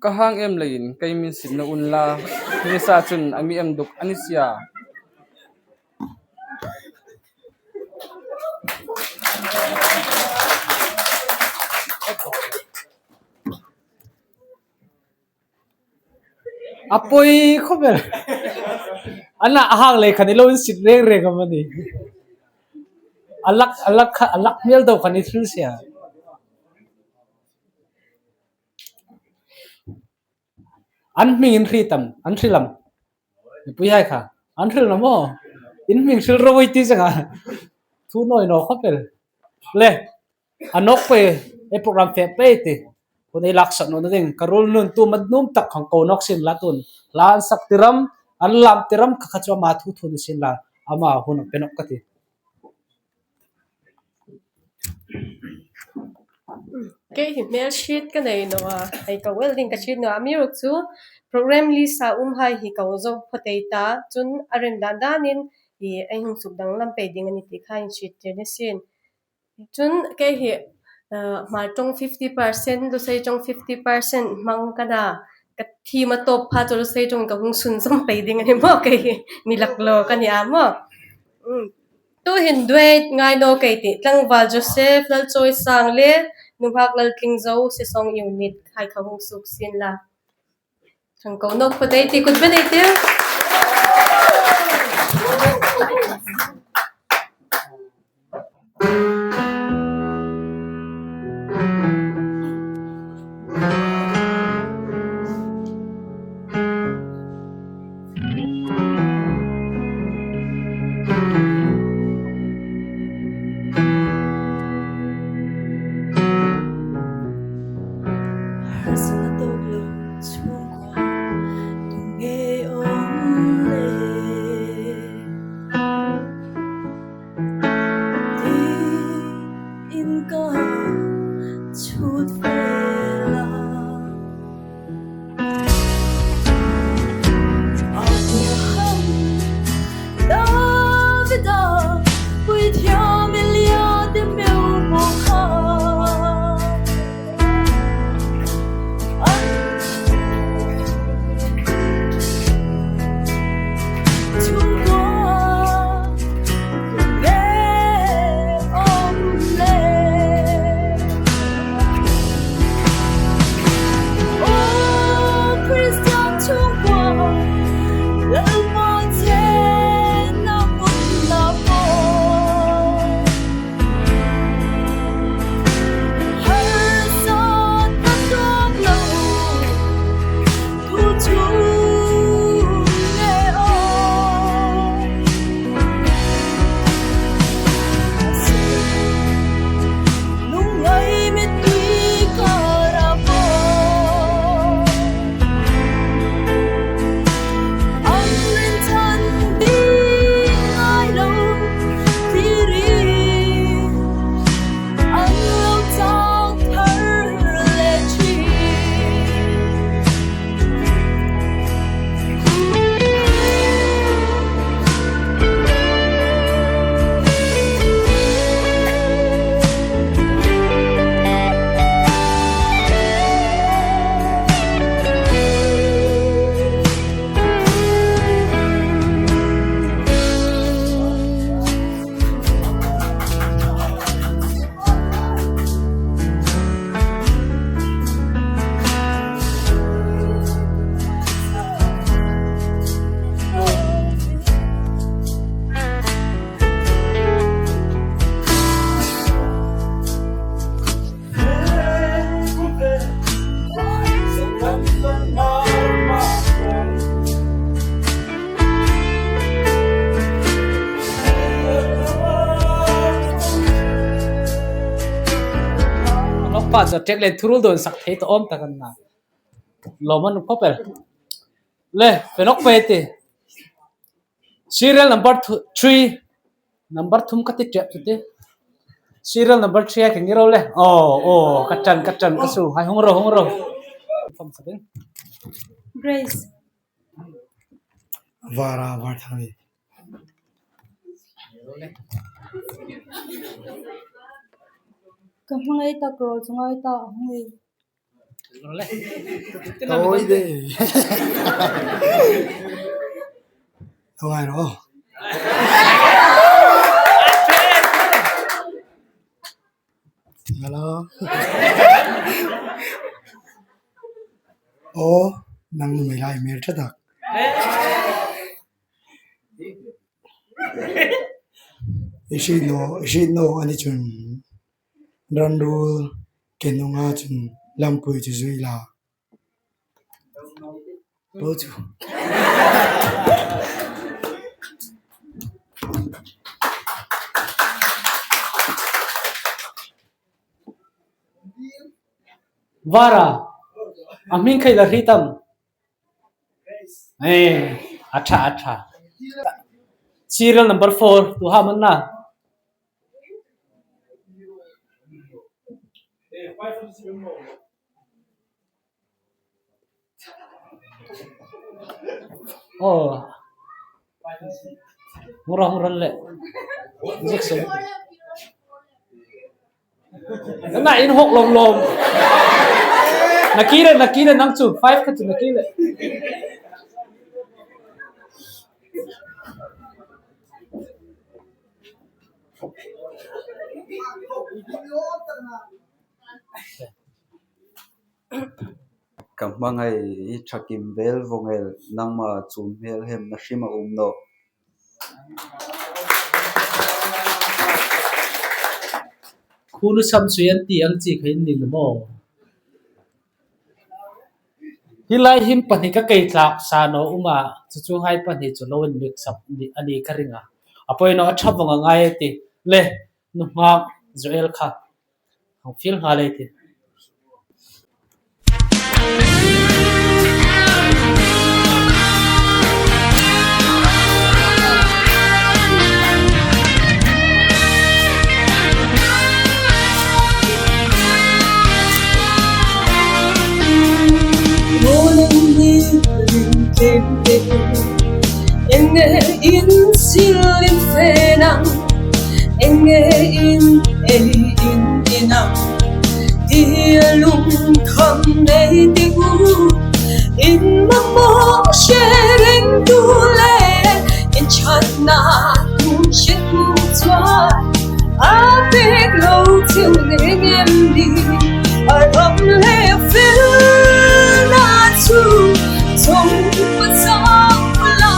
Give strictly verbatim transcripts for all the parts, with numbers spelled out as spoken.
Ka hang em leiin kei min sit naw unla, nisa chun a mi em duk a ni si a. A poi khawp el. Ana a hang lei khan i lo insit reng reng am a ni. A lak, a lak kha, a lak hmel deu khan i thil si a. An hming in hriet am, an hril am? Mipuihai kha, an hril naw maw? In hming hril ro ei ti zeng a. Thu nawi naw khawp el. Le, a nawk pei, ei program fe pei ti. Hun ei lak sawt nawna ding, ka ruol nun tu mat nuom tak khang ko nawk sien la tun. Hla an sak tir am, an lam tir am kha kha chu ama thu thu ni sien la, ama hun pe nawk ka ti. Kei hi hmel hriet ka nei naw a, ei ko el ding ka hriet naw a, amiruokchu program list-a umhai hi ko zo phawt ei ta, chun a ren dan danin hi ei hung suk danglam pei ding a ni ti kha inhriettir ni sien. Chun kei hi, eh, Hmar ṭawng fifty percent, Lusei ṭawng fifty percent hmang ka na, ka thiem a tawp pha chu Lusei ṭawng ka hung sunzawm pei ding a ni maw kei hi, mi lak lo ka ni a maw. Mm. Tuhin duet ngai naw kei ti, Tlangval Joseph, Lalchawisang le Nunghak Laltlingzo, Sesawng Unit hai kha hung suk sien la. Thangko nawk phawt ei ti, kut beng ei ti. Abraham, Davida, puithiam Elia te meu mo kha. An chungkua Lawkpa chu tek le thurul don sak thei ta awm tak an na. Lawm a ni khawp el. Le, fe nawk pei ti. Serial number two, three. Number thum ka ti ṭep chu ti. Serial number three a keng i ro le. Oh, oh, ka ṭan, ka ṭan, ka su. Hai, hung ro, hung ro. Grace. Vara, var thang ni. Ka hmangai tak ro, chungai ta, hmangai. Oi de. Oi ro. Hello. O, nang nuhmei lai mer ṭha tak. I hriet naw, i hriet naw a ni chun ran ruol ke nunga chun lampui chu zui la. Bo chu. Vara, a hming khai la hriet am? Eh, a ṭha, a ṭha. Serial number four, tu ham an na. Oh. Hung ro, hung ro le. Injection. Na inhawk lawm lawm. Nakie le, nakie le nang chu. Five kha chu nakie le. Ka hmangai hi ṭha kim vel vawng el, nangma chu hmel hem na hrim a um nawh. Khunu sam sui an ti ang chi kha in ni lo maw. Hi lai hin pahni ka kei tlak sa naw um a, chu chu hai pahni chu lo in mix up ni, a ni ka ring a. A poi naw a ṭha vawng a ngai ti. Le, nunghak Joel kha. Hang fiel nghal ei ti. Eng nge in sil in fe nang, eng nge in ei in ni nang, ti a lungkham nei ding u. In mamaw hre reng tu le, in ṭhatna tu hre tu chuan a pek lo cheu ning em ni? A ram le felna chu chawng pasal la,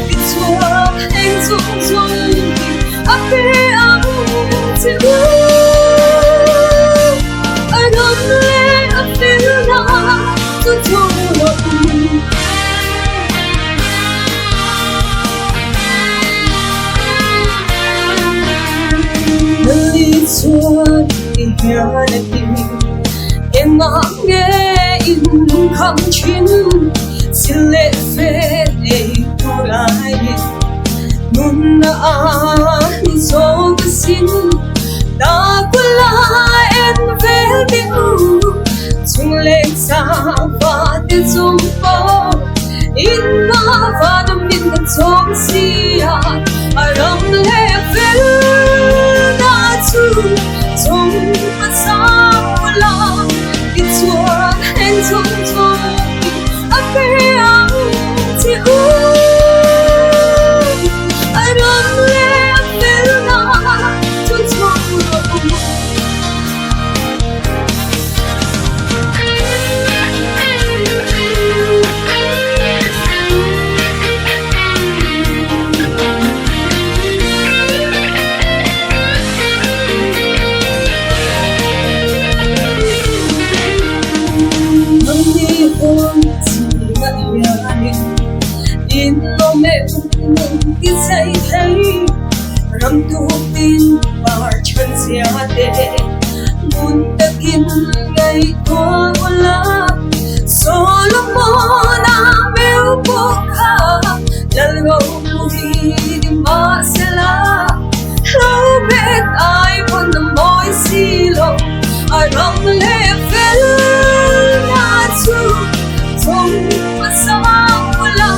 tichuan eng zawng zawng a pe ang che u. A ram le a felna chu chawng lo. Mali chuan i hian a ti, engah nge in kham ṭhin, sil le fe ei tu lai. Nunna a zawng ka sin, ta kula en vel ding u, chungleng chava te zawng pawh in hma vana min ka chawng si a, a ram le felna chu chawng pasal la, tichuan eng zawng zawng a pe ang che u. A ram le a felna chu chawng lo. Nangni hun china hianin in lawm em, nun ti sei thei, ram tu tin par chhan zia te, nun takin ngaihtuah ula. Solomona meu pawh kha lal ropui ni mah sela, lo met ai pawn a mawi si lo. A ram le felna chu chawng pasal la,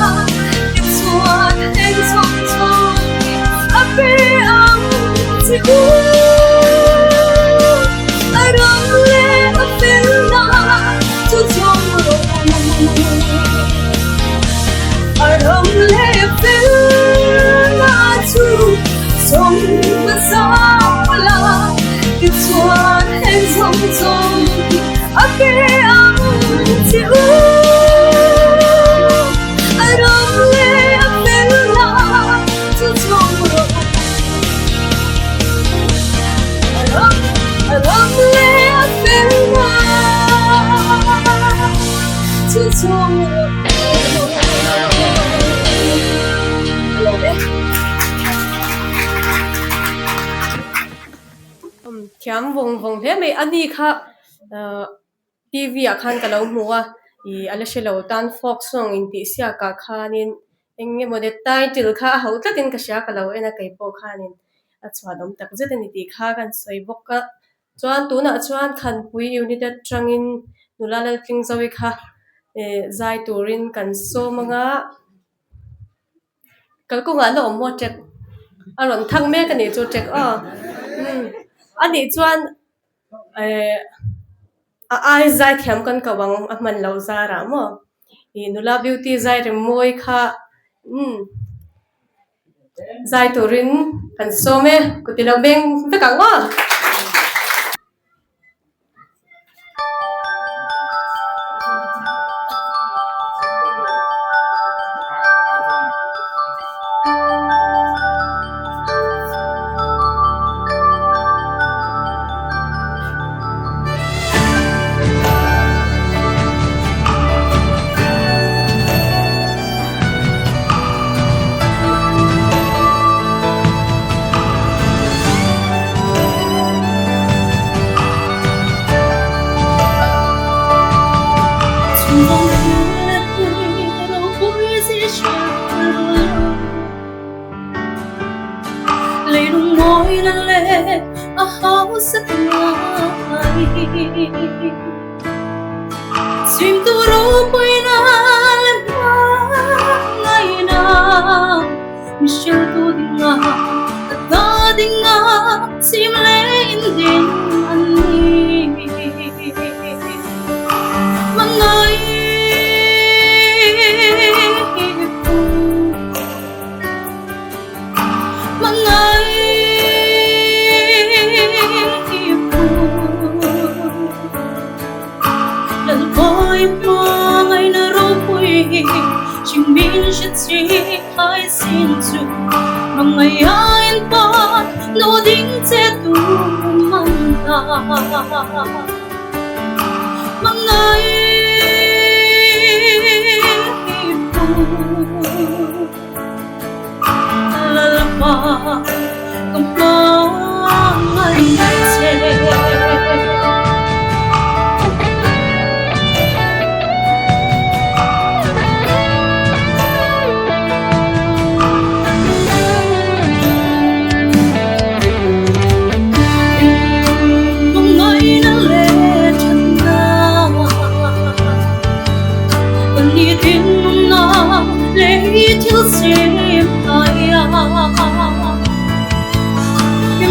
tichuan eng zawng zawng a pe ang che u. A ram le a felna Zawng zawng a pe ang che u. A ram le a fel na chu zawng ro. A ram, a ram le a fel na chu zawng ro. Hello, eh? Um, thiam vawng vawng hle mai a ni kha, uh, T V-ah khan ka lo hmu a, i, a la hre lo tan folk song intih si a ka khanin, eng emaw de title kha a hau tlatin ka hria ka lo en a kei pawh khanin, a chhuanawm tak zet a ni tih kha kan sawi bawk a. Chuan tunah chuan Khanpui Unit aṭangin Nula Laltlingzoia kha, eh, zai turin kan sawm anga. Kalkawngah la awm maw Ṭek? A rawn thang mek a nih chu Ṭek aw. Hmm. A nih chuan, eh, a ai zai thiam kan ko ang a hman lo zarah maw. I Nula Beauty zai rem mawi kha, hmm, zai turin kan sawm e, kuti lo beng vek ang aw. Leilung mawina le a hausa ngai. Chimtu ropuina le hmangaina, mi hriltu dinga, ka ta dinga, chim le indin an ni. Hmangai. Hmangai. Lalpa hmangaina ropui, hming min hre chi hai sin chu, hmangaia inpâk naw ding che tu man ta. Hmangai. Lalpa, ka hmangai che. Hmangaina le ṭhatna. Kan ni tin nunna le i thil sem aia.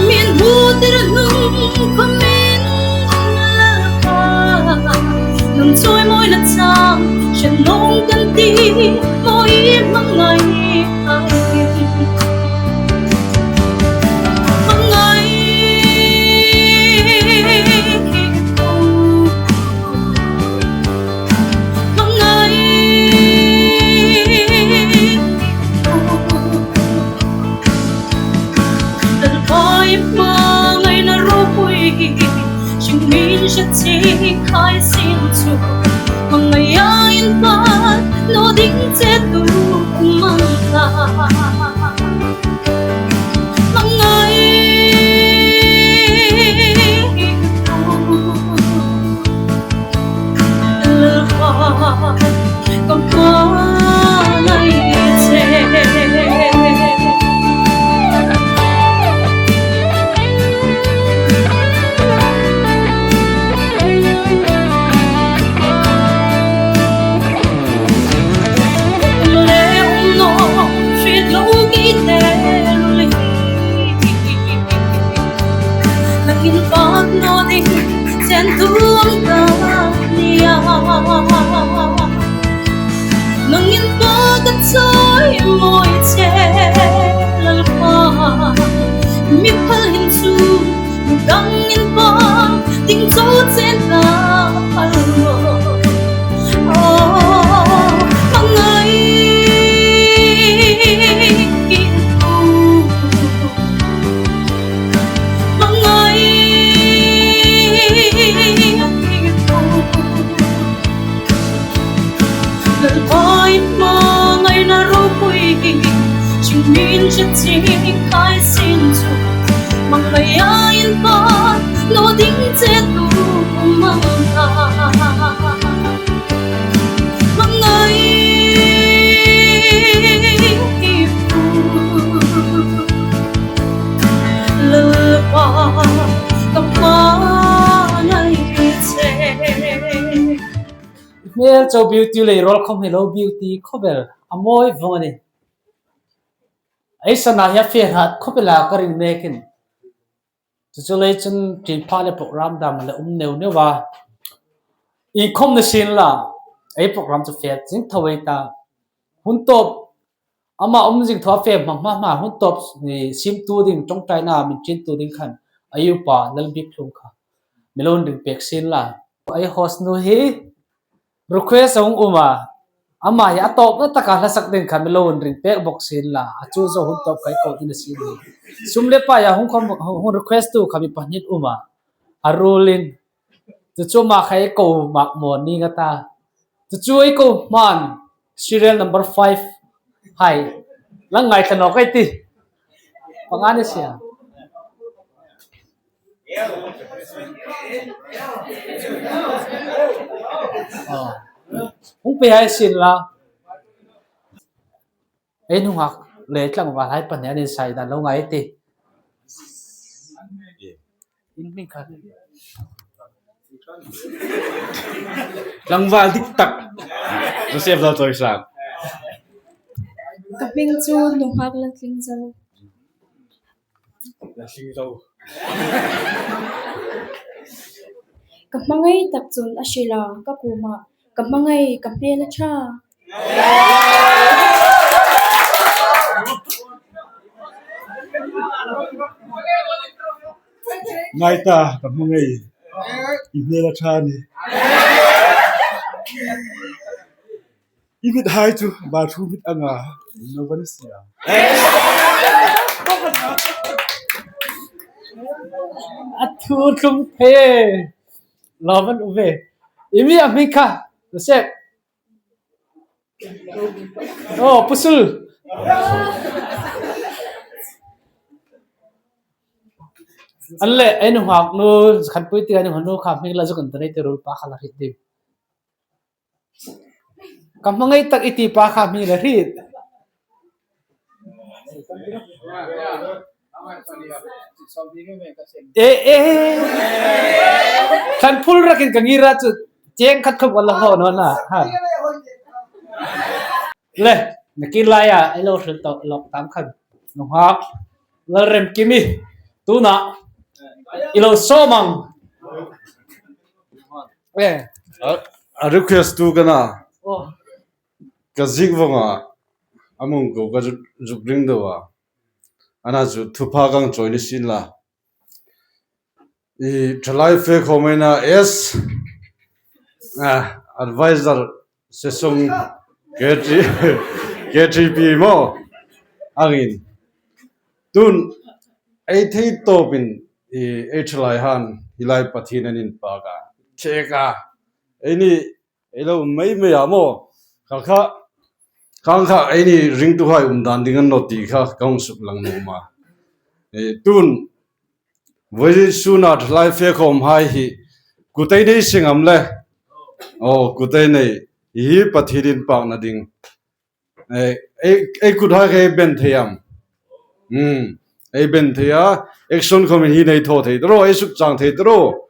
Min hmu tir hnung khawmin Lalpa, nang chawimawi na chang, hre nawng kan ti, mawi hmangai ai. Hmangai. Hmangai. Lalpa hmangaina ropui, hming min hre chi hai sin chu, hmangaia inpâk naw ding che tu man ta. Hmangai. Lalpa, ka hmangai che. Le um naw hriet lo kei te lul hi. Nang inpâk naw ding chen tu ang ka nia. Nang inpâk ka chawimawi che Lalpa. Mi phal hin chu mi dang inpâk ding Chen na pal lo. Oh, hmangai ki pu. Hmangai ki pu. Lalpa hmangaina ropui hi, chingmin che ching kai sin chu. Hmangaia inpâk naw ding che tu mang ta. Hmangai ki pu. Lalpa ka hmangai che. Hmel chau beauty le, rawl khawm hei lo beauty khawp el, a mawi vawng a nih. Ei sana hi a fe hrat khawp el a, ka ring mek in. Chu chu lei chun tin pha le program dam le um neu neu a. Iengkhawm ni sien la, ei program chu fe zing tho ei ta. Hun tawp, ama um zing tho a fe hma hma hma, hun tawp ni simtu ding, ṭawngṭaina min ṭintu ding khan, ei upa Lalbik Hlum kha mi lo ring pek sien la. Ei host nu hi request a hung um a, ama hi a tawpna taka hla sak ding kha mi lo ring pek bawk sien la, a chu zo hun tawp kha ei ko ding a sien. Sum le pai a hung khawm, hung request tu kha mi pahni um a, a ruolin. Chu chu ama kha ei ko mak maw ni nga ta. Chu chu ei ko hman serial number five hai. Lang ngai thla nawk ei ti. Panga ni sia. Oh. Hung pe hai sien la. Ei nunghak le tlangval hai pahni an insai dan lo ngai ei ti. In hming kha. Tlangval dik tak. Joseph Lalchawisang. Ka hming chu Nunghak Laltlingzo. Laltlingzo. Ka hmangai tak chun a hril a, ka kuomah ka hmangai ka hmel a ṭha. Ngai ta, ka hmangai. I hmel a ṭha ni. I mit hai chu, ba thu mit anga. No van sia. A thu tlum the. Lo van u ve. I mi a hming kha. Joseph. Oh, Pu Sul. An le, ei nunghak nu, Khanpuiting ei nunghak nu kha hming la zuk an ta nei te ruol pa kha la hriet ding. Ka hmangai tak i ti pa kha hming la hriet. E, e. Kan phul rakin ka ngira chu cheng khat khawp a la haw naw na. Ha. Le, nakin laia, ei lo hril tawk lawk tam khan. Nunghak Lalremkimi. Tuna. I lo sawm ang. E. A, a request tu ka na. Oh. Ka ziek vawng a, a mong ko ka zuk, zuk ring deu a. Ana chu thupha kan chawi ni sien la. I thalai fe khawm ei na S, ah, advisor session K T, K T P maw. Angin. Tun, ei thei tawpin, i, ei thalai han, hi lai Pathien an inpak a. Check a. Ei ni, ei lo mei mei a maw. Kha kha, khang kha, ei ni ringtuhai um dan ding a ni naw ti kha, ka hung suklang nuom a. E, tun, vawisuna thalai fe khawm hai hi, kut ei nei seng am le. Oh, kut ei nei, hi Pathien inpakna ding. E, ei, ei kut hai kha ei ben thei am. Hmm, ei ben thei a, action khawm hi nei thaw thei ta ro, ei suk chang thei ta ro.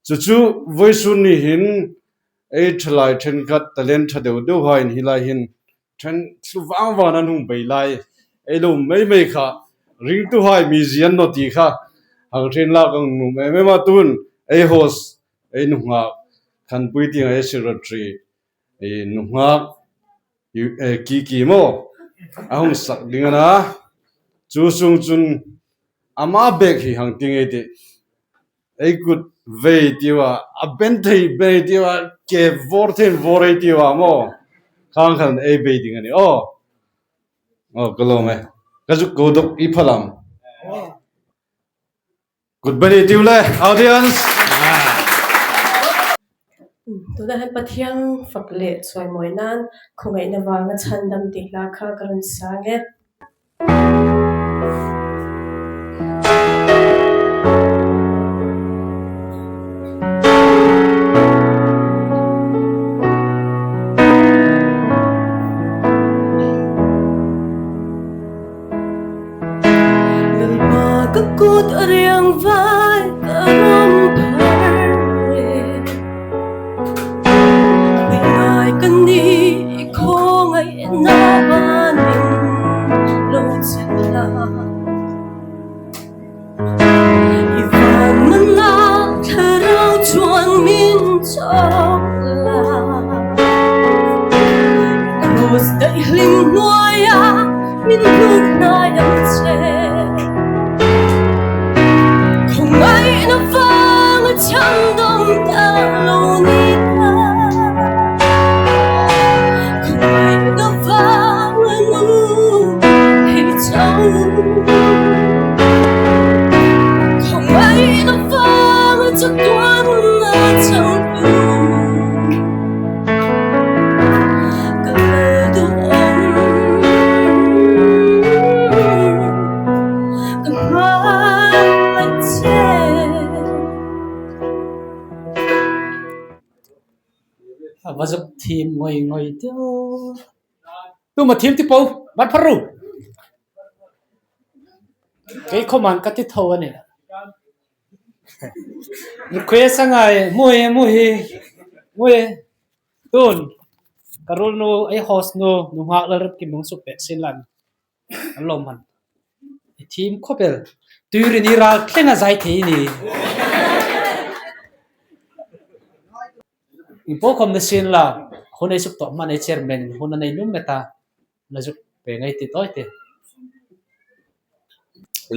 Chu chu vawisun ni hin, ei thalai ṭhenkhat talent ṭha deu deu hai hi lai hin, ṭhen thlu vang vang an hung bei lai. Ei lo mei mei kha, ringtuhai mi zie an naw ti kha, hang ṭhen la ka nuom em em a tun, ei host, ei nunghak, Khanpuiting ei secretary, ei nunghak, i, eh, Kiki maw, a hung sak ding a na. Chu sung chun, ama bek hi hang ti ngei ti. Ei kut vei tiu a, a ben thei ben tiu a, ke vawr thei vawr ei tiu a maw. Khang khan ei bei ding a nih. Aw. Aw, ka lawm e. Ka zuk ko dawk i phalam. Kut beni tiu le, audience. Tuna hin Pathian fak le chawimawi nan, khawngaihna vanga chhandam ti hla kha ka run sa nge. Lalpa ka kut a riang vai ka ram phar e. Ngai ka ni i khawngaihna banin lo chen la. I van mana thlarau chuan min chawk la. Cross daih hlim hnuaia min hnuk hnai ang che. Khawngaihna vanga chhandam ta lo ni a. Khawngaihna vanga nu hei chau. Khawngaihna vanga chatuanna changtu. Ka lo duh ang. Ka hmai che. A va zuk thim ngoi ngoi tiu. Tuma thim ti po, man phar ru. Kei khawman ka ti tho a nih. Request a ngai, mu hi, mu hi, mu hi. Tun, ka ruolnu, ei host nu, nunghak Lalremkim hung suk pek sin lan. An lo man. I thim khawp el. Tuirin i ral thleng a zai thei ni. Inpo khawm ni sien la. Hun ei suk tawp hman ei chairman. Hun a nei nuom met a. Na zuk pe ngai ti tawi te.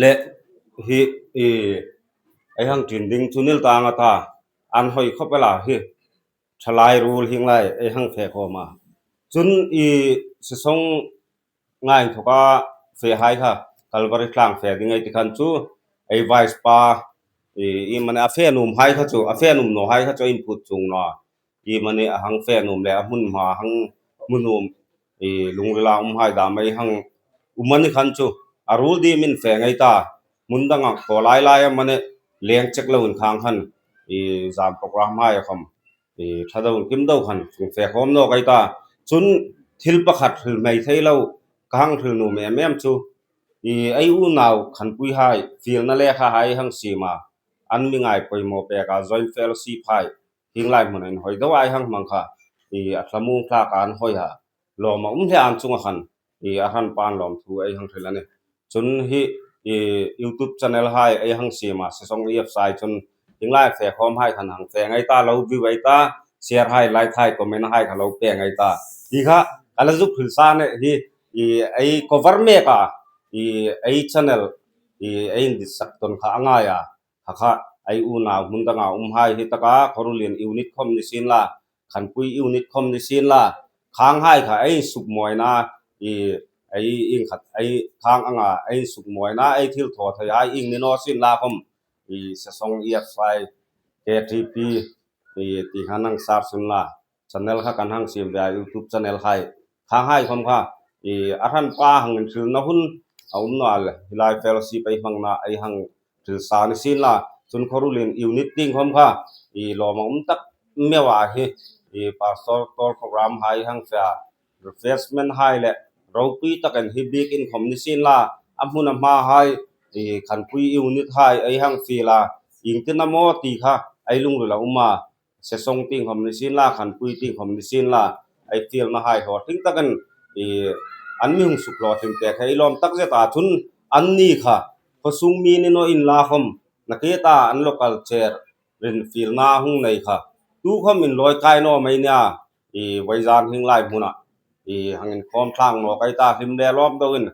Le hi i ei hang ṭin ding chu nil tang a ta. An hoi khawp el a hi. Thalai ruol hieng lai ei hang fe khawm a. Chun i sesawng nga inthoka fe hai kha Calvary tlang fe ding ei ti khan chu ei vice pa i, i mani a fe nuom hai kha chu, a fe nuom naw hai kha chu input chung naw. I mani a hang fe nuom le a hmun hma hang hmu nuom i lungrila um hai dam ei hang um a ni khan chu a ruol di min fe ngai ta. Hmun danga khaw lai lai a mani leng chek lo in khang khan i zam program hai a khawm i ṭha deuin kim deu khan hung fe khawm nawk ei ta. Chun thil pakhat hril hmei thei lo ka hang hril nuom em em chu i ei unau Khanpui hai fielna lekha hai hang siem a, an mi ngai poimaw pek a, joint fellowship hai hieng lai hmuna inhawi deu a ei hang hmang kha i a thlamuong thlak a an hawi a, lawm a um hle an chunga khan i a hranpa an lawmthu ei hang hril a nih. Chun hi i YouTube channel hai ei hang siem a, sesawng EFCI chun hieng lai fe khawm hai khan hang fe ngai ta, lo view ei ta, share hai, like hai, comment hai kha lo pe ngai ta. Hi kha ka la zuk hril sa nih hi i ei cover mek a, i ei channel i ei inditsak tawn kha a ngai a. Kha kha ei unau hmun danga um hai hi taka Khawrulien unit khawm ni sien la, Khanpui unit khawm ni sien la, khang hai kha ei sukmawina i ei ieng khat ei khang anga ei sukmawina ei thil thaw thei hai ieng ni naw sien la khawm i sesawng EFCI, KTP i ti khan hang search un la. Channel kha kan hang siem ve a, YouTube channel hai. Khang hai khawm kha i a hranpa hang inhrilna hun a um naw a le, hi lai fellowship ei hmangna ei hang hril sa ni sien la. Chun Khawrulien unit tieng khawm kha i lawm a um tak meu a hi i pastor tour program hai hang fe a, refreshment hai le ropui takin hi biekin khawm ni sien la, a hmun a hma hai i Khanpui unit hai ei hang fiel a, ieng tin a maw ti kha ei lungrila um a. Sesawng tieng khawm ni sien la, Khanpui tieng khawm ni sien la, ei fielna hai hlawtling takin i an mi hung suk hlawtling pek hi ei lawm tak zet a. Chun anni kha khawsung mi ni naw inla khawm, nakie ta an local chair rin fielna hung nei kha tu khawm inlawi kai naw mei nia, i vawizan hieng lai hmuna i hang inkhawm tlang nawk ei ta, hlim le lawm deuin.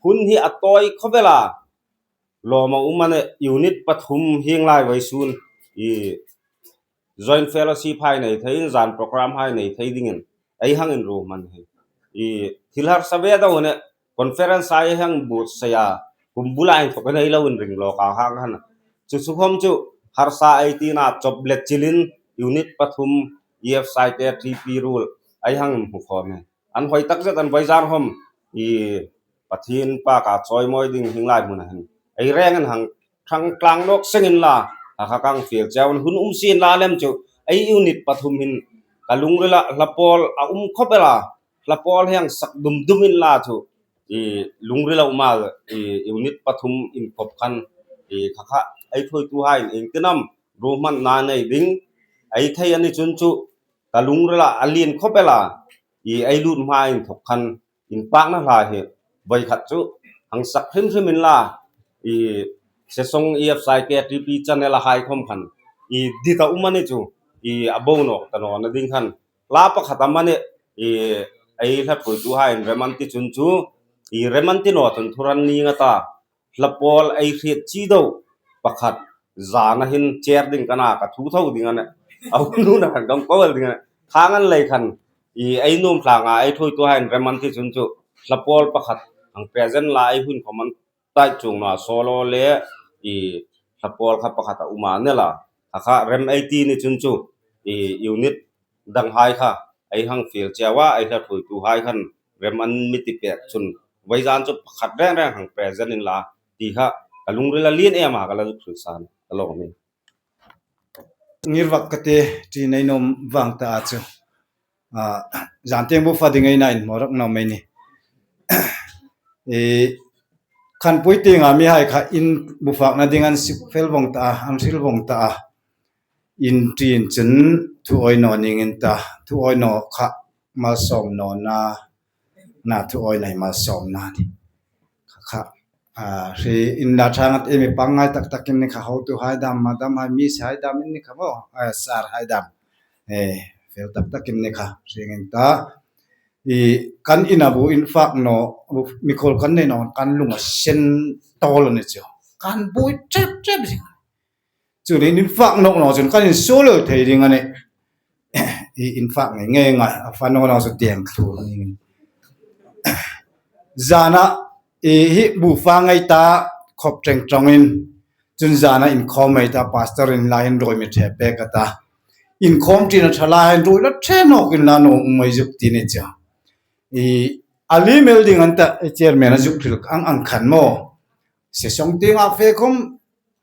Hun hi a tawi khawp el a, lawm a um a nih, unit pathum hieng lai vawisun i joint fellowship hai nei thei in, zan program hai nei thei dingin ei hang inruohman hi i thil harsa ve deu a nih. Conference hai hang buotsai a, kum bula inthokin ei lo inring lawk a hang khan. Chu chu khom chu harsa ei tina chawp le chilin unit pathum E F C I K T P ruol ei hang hmu khom hi. An hoi tak zet an vawizan khom i Pathien pâka chawimawi ding hieng lai hmuna hin ei rengin hang ṭhang tlang nawk seng inla, a kha ka hang fiel cheu a, hun um sien la lem chu ei unit pathum hin ka lungrila hla pawl a um khawp el a, hla pawl hi hang sak dum dum inla chu i lungrila um a, i unit pathum inkhop khan i kha kha ei thuoituhaiin iengtin am ruohmanna nei ding ei thei a ni chun chu ka lungrila a lien khawp el a, i ei lut hma inthok khan inpakna hla hi voi khat chu hang sak hrim hrim inla, i Sesong E F C I K T P channel a hai khom khan i dit a um a ni chu, i a bo nawk ta nawna ding khan hla pakhat amanih i ei hla thuoituhaiin rem an ti chun chu i rem an ti naw chun thuran ning a ta, hla pawl ei hriet chi deu pakhat zana hin chair ding ka na, ka thu tho ding a nih. A hun hun a khan ka hung ko el ding a nih. Khang an lei khan i ei nuom tlanga ei thuoituhaiin rem an ti chun chu hla pawl pakhat hang present la ei hun khom an tai chung naw a, solo le i hla pawl kha pakhat a um a ni la. A kha rem ei ti ni chun chu i unit danghai kha ei hang fiel cheu a, ei hla thuoituhai khan rem an mi ti pek chun vawizan chu pakhat reng reng hang present inla ti kha ka lungrila lien em a, ka la zuk hril sa a nih, ka lawm a nih. Ngir vak ka ti, ti nei nuom vang ta a chu. A, zan tieng bu fa ding ei na inhmaw rak naw mei ni. E, Khanpui tienga mihai kha in bu fakna ding an sip fel vong ta a, an hril vong ta a. In tin chun thu awi naw ning in ta, thu awi naw kha malsawm nawna, na thu awi nei malsawmna ni. Kha kha, a, hri in la thangat emi pangngai tak takin ni kha, hotuhai dam, madamhai, misshai dam in ni kha maw, a, sirhai dam. E, fel tak takin ni kha, hring in ta. I kan ina bu in fak naw, bu mikhuol kan nei naw, kan lung a sen tawl a ni chu. Kan buoi ṭep ṭep zing. Chu nin in fak nawk naw chun kan insuo lo thei ding a nih. I in fak ngei ngei ngai, a fa naw naw chu tieng thu. Zana i hi bu fa ngei ta khop ṭeng ṭawngin. Chun zana inkhawm ei ta, pastor in la hin ruoi mi ṭhe pek a ta. Inkhawm ṭin a ṭha la hin ruoi la ṭhe nawk inla nuom um ei zuk ti ni chu. I a limel ding an ta, i chairman a zuk hril ang ang khan maw. Sesong tienga fe khom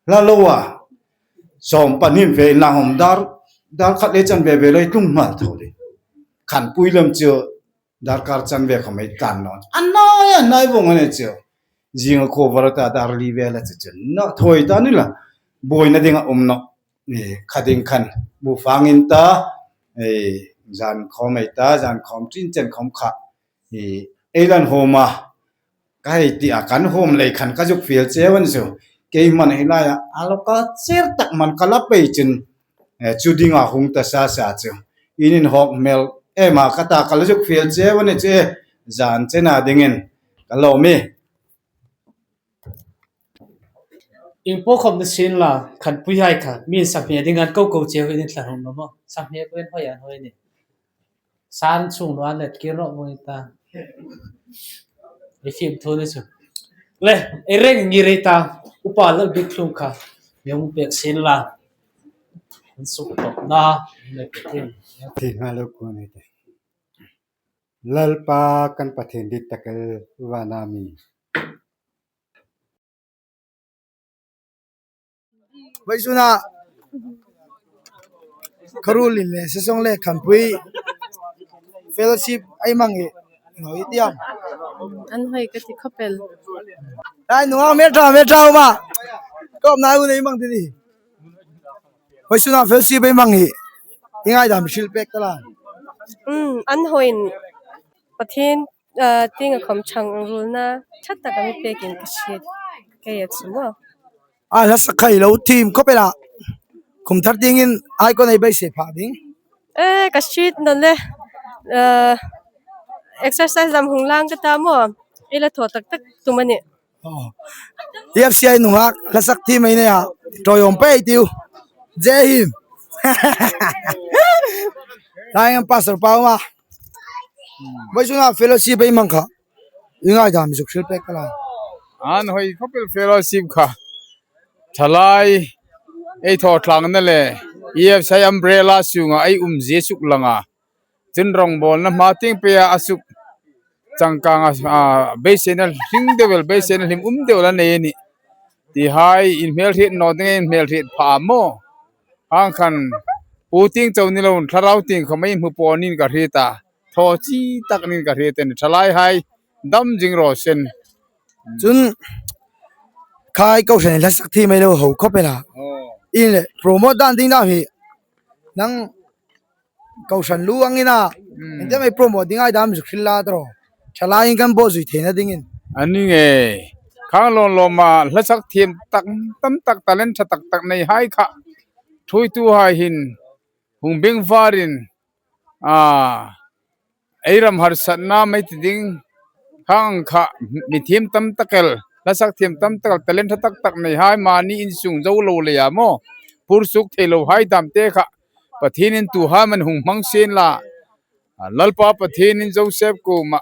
hla lo a. Sawm panin fe inla hom dar, dar khat le chanve ve lo ei tlung hmal tho ding. Khanpui lam chu darkar chanve khom ei tlan naw. A nai, a nai vong a ni chu. Zing a khuo var ta dar li ve la chu chu. Naw thoi ta ni la. Buoina ding a um naw. E, kha ding khan bu fang in ta. E, zan khawm ei ta, zan khawm ṭin chen khawm kha. E, ei lan hawm a. Ka hei ti a kan hawm lei khan ka zuk fiel cheu a ni chu. Kei man hi lai a, a lo ka cher tak man ka la pei chun. E, chu dinga hung ta sa sa chu. In inhawk hmel em a ka ta ka la zuk fiel cheu a ni chu e. Zan chena dingin ka lawm e. Ieng po khom ni sien la, Khanpuihai kha, mi in sam hme ding an ko ko cheu hi in tla hung lo maw. Sam hme ko in hoi an hoi ni. San chung lo an let kir ro mo ta. I fim thu ni chu. Le, i reng ngir ei ta. Upa Lalbikthlung kha. Mi hung pek sien la. An suk tok na. Le, pek in. Ti nga lo ko ni te. Lalpa kan Pathien dit tak el vana mi. Vawisuna ka ruolin le Sesong le Khanpui fellowship ei mang hi. Hoi ti am. An hoi ka ti khop el. Ai, nunga me tha, me tha ma. Kawp na u nei mang ti ni. Vawisuna fellowship ei mang hi. I ngaidam hril pek ta la. Um, an hoiin Pathien, ah, tienga khom chang ruolna ṭha tak a mi pekin ka hriet kei a chu maw. A hla sak khai lo thiem khop el a. Kum thar dingin ei ko nei beisei pha ding. Eh, ka hriet naw le. Eh, exercise dam hung lang ka ta maw. I la thaw tak tak tum a nih. Oh. E F C I nunghak hla sak thiem ei nei a. Ṭoi awm pei tiu. Jai Hind. Lai ngam Pastor Pauma. Vawisuna fellowship ei hmang kha i ngaidam zuk hril pek ka la. An hoi khawpel fellowship kha. Thalai ei thaw tlangna le E F C I umbrella sunga ei um zie suk langa. Chun rongbawlna hma tieng peia a suk changkanga, a, beiseina hring deu el, beiseina hlim um deu el a nei a nih. Ti hai inhmel hriet naw ding, inhmel hriet pha maw. Ang khan pu tieng chau ni lo, thlarau tieng khawm ei hmu pawh niin ka hriet a. Thaw chi tak niin ka hriet a nih. Thalai hai dam zing raw se. Chun khai kohran hla sak thiem ei lo ho khawp el a. Oh. In le promote dan ding dam hi. Nang kohran lu ang ina. Hmm. Ente mai promote ding ai dam zuk hril la tro. Thalai in kan bo zui theina dingin. A ni nge. Khang lawm lawma hla sak thiem tak tam tak talent ṭha tak tak nei hai kha. Thuoitu hai hin hung beng varin, a, ei ram harsatna mei ti ding, khang kha mi thiem tam tak el, hla sak thiem tam tak el, talent ṭha tak tak nei hai mani insung zo lo leia maw, phur suk thei lo hai dam te kha Pathienin tu hai man hung hmang sien la. A, Lalpa Pathienin Joseph kuoma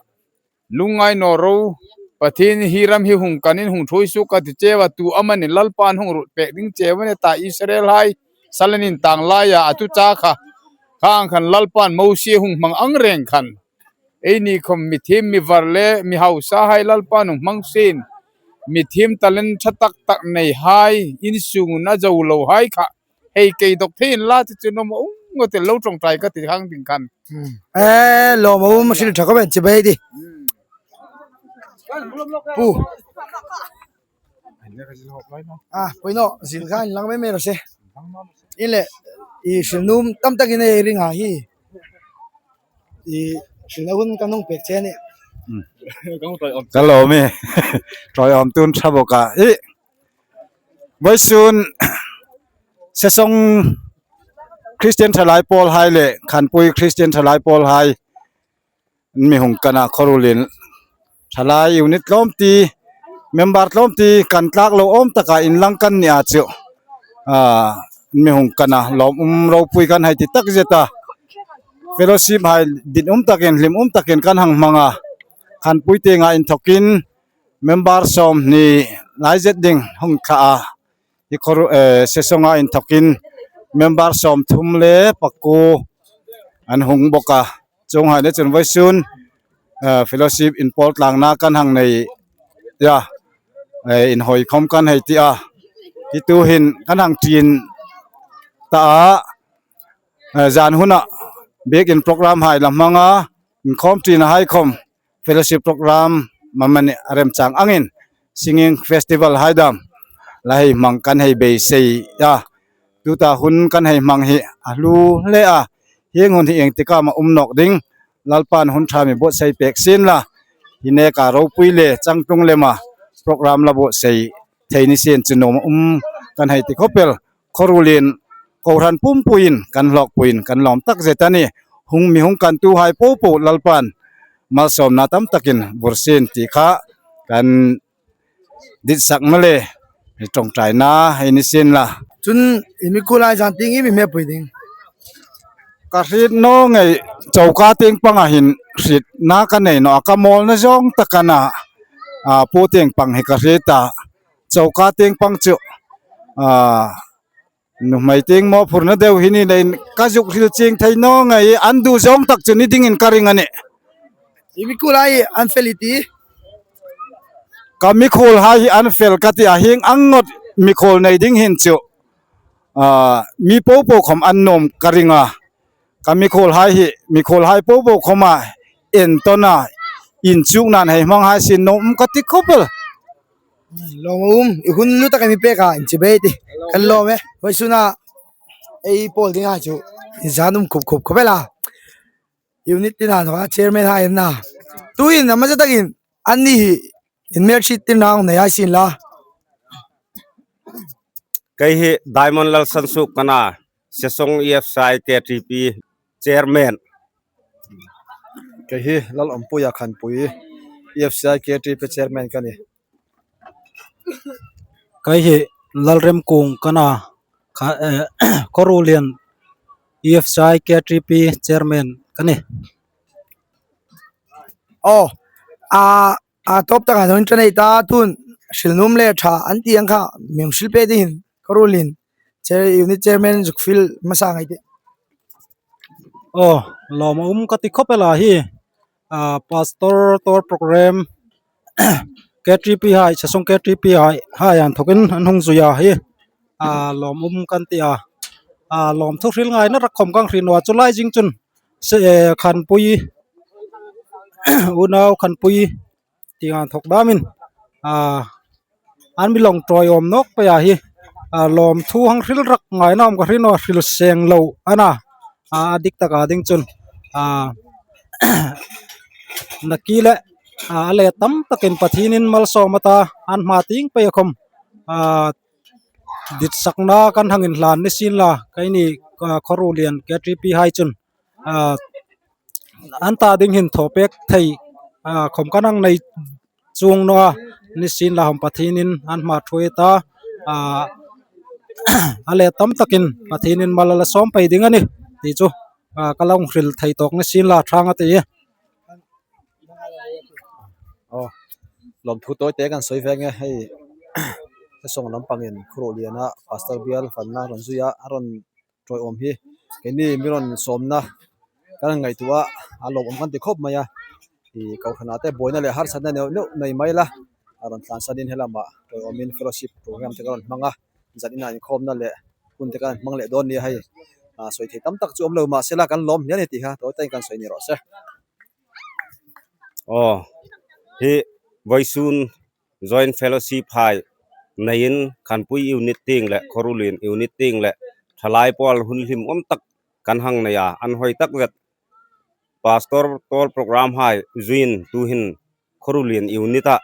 lungngai naw ro, Pathien hi ram hi hung kanin hung thuoi suok ka ti cheu a, tu amanin Lalpan hung ruot pek ding cheu a ni ta, Israel hai sal an intang laia a tu cha kha. Khang khan Lalpan Mosie hung hmang ang reng khan. Eini khawm mi thiem mi var le mi hausa hai Lalpan hung hmang sien. Mi thiem talent ṭha tak tak nei hai, insung na zo lo hai kha. Hei kei dok thei inla chu chu nuom um ngawt el lo ṭawngṭai ka ti hang ding khan. Hmm. Eh, lawm a um, hril ṭha khawp el chibai di. Hmm. Pu. A, poinaw, zil kha inlang mei mei raw se. In le, i hril nuom tam takin ei ring a hi. I hrilna hun kan hung pek che a nih. Hmm. Ka lawm e. Ṭawiawm tun ṭha bawk a. I, vawisun Sesong Christian Thalai Pawl hai le Khanpui Christian Thalai Pawl hai mi hung kan a, khawruolin thalai unit tlawmte, member tlawmte kan tlak lo awm taka inlang kan ni a chu. A, mi hung kan a, lawm um ropui kan hei ti takzet a. Fellowship hai dit um takin, hlim um takin kan hang hmang a. Khanpui tienga inthokin member sawmhni lai zet ding hung thla a. Hi khawru-, eh, Sesonga inthokin member sawmthum le pakuo an hung bawk a. Chuonghai le chun vawisun, eh, fellowship inpawl tlangna kan hang nei a. Eh, inhawi khawm kan hei ti a. Hi tu hin kan hang ṭin ta a. Eh, zan huna bikin program hai la hmanga, inkhawm ṭina hai khawm fellowship program mamani a remchang angin singing festival hai dam la hei hmang kan hei beisei a. Tuta hun kan hei hmang hi a hlu hle a. Hieng hun hi ieng tika am a um nawk ding, Lalpan hun ṭha mi buotsai pek sien la. Hi neka ropui le changtlung lema program la buotsai thei ni sien chu nuom um kan hei ti khawp el. Khawruolin kohran pumpuiin kan hlawkpuiin kan lawm takzet a nih. Hung mi hung kantu hai popo Lalpan malsawmna tam takin bur sien ti kha kan ditsakna le ṭawngṭaina hei ni sien la. Chun i mikhuol hai zan tieng i mi hmepui ding. Ka hriet naw ngei, choka tieng panga hin hrietna ka nei naw a, ka mawlna zawng taka na, a, pu tieng pang hi ka hriet a. Choka tieng pang chu, a, nuhmei tieng mawphurna deu hi ni leiin ka zuk hril chieng thei naw ngei, an duh zawng tak chu ni dingin ka ring a nih. I mikhuol hai an fel i ti. Ka mikhuol hai hi an fel ka ti a, hieng ang ngawt mikhuol nei ding hin chu, a, mi popo khawm an nuom ka ring a. Ka mikhuol hai hi, mikhuol hai popo khawma entawna inchukna an hei hmang hai sien nuom um ka ti khawp el. Lawm um, i hun lutak a mi pek a, inchibai ti. Kan lawm e. Vawisuna ei pawl ding hai chu inzan um khup khup khawp el a. Unit tina naw a, chairman hai na. Tuhin a hmasa takin anni hi inhmel hriettirna hang nei hai sien la. Kei hi Diamond Lalsansuok ka nih a, Sesong E F C I K T P chairman. Kei hi Lalawmpuia Khanpui E F C I K T P chairman ka nih. Kei hi Lalremkung ka nih a, ka, eh, Khawruolian E F C I K T P chairman ka nih. Aw, a, a tawp taka hung ṭan ei ta, tun hril nuom le ṭha an ti ang kha, mi hung hril pei ding hin Khawruolian chair, unit chairman zuk fiel hmasa ngai tih. Aw, lawm a um ka ti khawp el a hi. A, pastor tour program K T P hai, Sesong K T P hai, hai an thokin an hung zui a hi. A, lawm um kan ti a. A, lawmthu hril ngaina rak khawm kan hriet naw a, chu lai zing chun se, eh, Khanpui, unau Khanpui ti an thok damin, a, an mi lawm ṭawiawm nawk pei a hi. A, lawmthu hang hril rak ngaina um ka hriet naw a, hril seng lo a na. A, a dik taka ding chun, a, nakie le, a, a let tam takin Pathienin malsawm a ta, an hma tieng pei khawm, a, ditsakna kan hang inhlan ni sien la, keini, a, Khawruolian K T P hai chun, a, an ta ding hin thaw pek thei, a, khawm kan hang nei chuong naw a, ni sien la, hawm Pathienin an hma ṭhuoi ta, a, a let tam takin Pathienin mal a la sawm pei ding a nih ti chu, a, ka lo hung hril thei tawk ni sien la, ṭha ngei a tih. Aw, lawmthu tawi te kan sawi ve nge hei. Sesong lampangin Khawruoliana pastor bial fanna rawn zui a, a rawn ṭawiawm hi keini mi rawn sawmna kan ngaituo a, a lawmawm kan ti khawp mai a. I, kohranna te buoina le harsatna neu neu nei mai la, a rawn tlansanin he lama ṭawiawmin fellowship program te kan rawn hmang a, zanin a inkhawmna le hun te kan hmang leh dawn nia hei. A, sawi thei tam tak chu awm lo, mahse la kan lawm hnia ni ti kha tawi takin kan sawi ni rawh se. Aw, hi vawisun Joint Fellowship hai neiin Khanpui unit tieng le Khawruolian unit tieng le ṭhalai pawl hun hlimawm tak kan hang nei a, an hawi tak zet. Pastor tour program hai zuiin tuhin Khawruolian unit-a,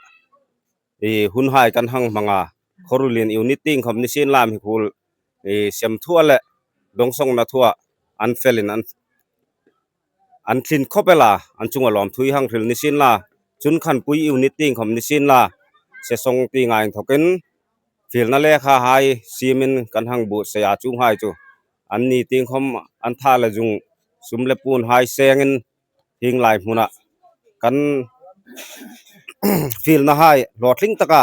i, hun hai kan hang hmang a, Khawruolian unit tieng khawm ni sien la, mihriem, i, sem thua le dawngsawngna thua an felin an an thlin khawp el a, an chunga lawmthu hang hril ni sien la, chun Khanpui unit tieng khawm ni sien la, Sesong tienga inthokin fielna lekha hai siemin kan hang buotsai a, chuong hai chu an ni tieng khawm an tha le zung, sum le puon hai sengin hieng lai hmuna kan fielna hai hlawtling taka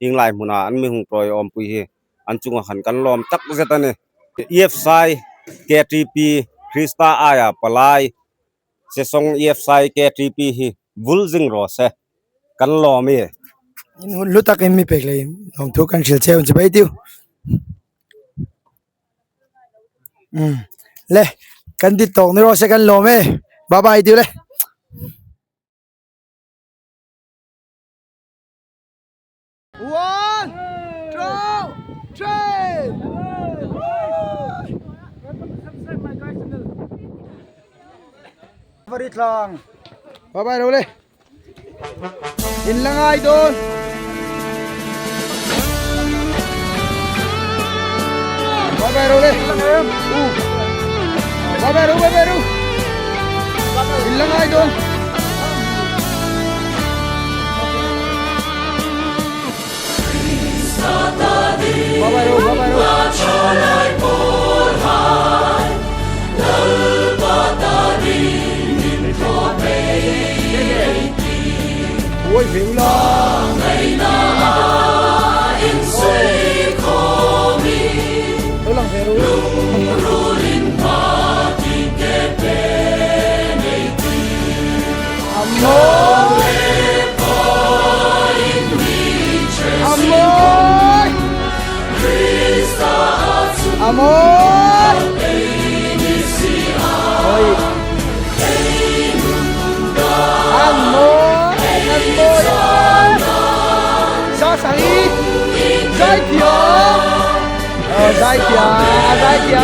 hieng lai hmuna an mi hung ṭawiawmpui hi an chunga khan kan lawm tak zet a nih. E F C I K T P, Krista aia palai, Sesong E F C I K T P hi vul zing raw se, kan lawm e. In hun hlu takin mi pek leiin lawmthu kan hril cheu, chibai tiu. Um, le, kan dit tawk ni raw se, kan lawm e. Bye bye tiu le. One, two, three. Vari tlang. Bye bye ro le. In la ngai dawn. Bye bye ro le. U. Bye bye ro, bye bye ro. In la ngai dawn. Bye bye ro, bye bye ro. Oi, ve u la. Lo lang ve ro. A mawi. A mawi. A mawi. Oi. A mawi. A mawi. Sa sa hi. Zai tia. Ơ, zai tia, zai tia.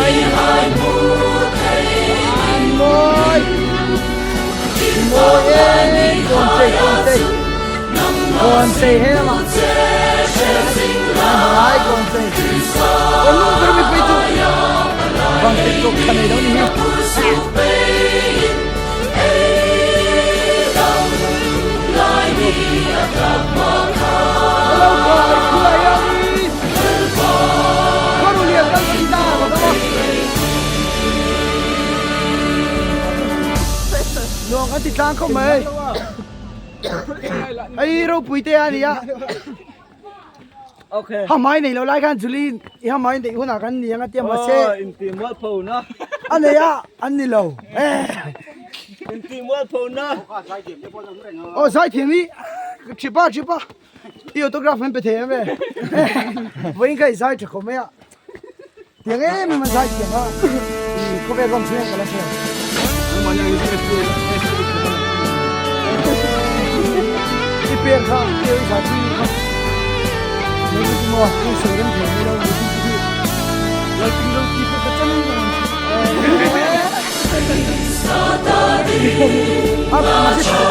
Mawi. Mawi e, kon sei, kon sei. Kon sei he ma. Ai, kon sei. Kon lung tur mi pui tu. Bang tik tok kan ei dong ni. Hello, guys. Khawruolian kan ti ta, Ti tlang khawm ei. Ei, ropui te a nih a. Okay. Hamhai nei lo lai khan Julie, i hamhai nei huna kan ni ang a ti a ma se. Oh, in ti mualpho na. A nei a, an ni lo. Eh. In ti mualpho na. Oh, zai thiem hi. Chipa, chipa. I autograph men pe thei em e. Vawiin khai zai ṭha khawp mai a. Tiang em em zai tiang a. Ko ve gom chuan ka la hre. I per kha, i sa chi kha. Ni mo, ni sei rem thei ni lo, ni chi chi. Lo chi lo chi ko ka chan. A, ma se.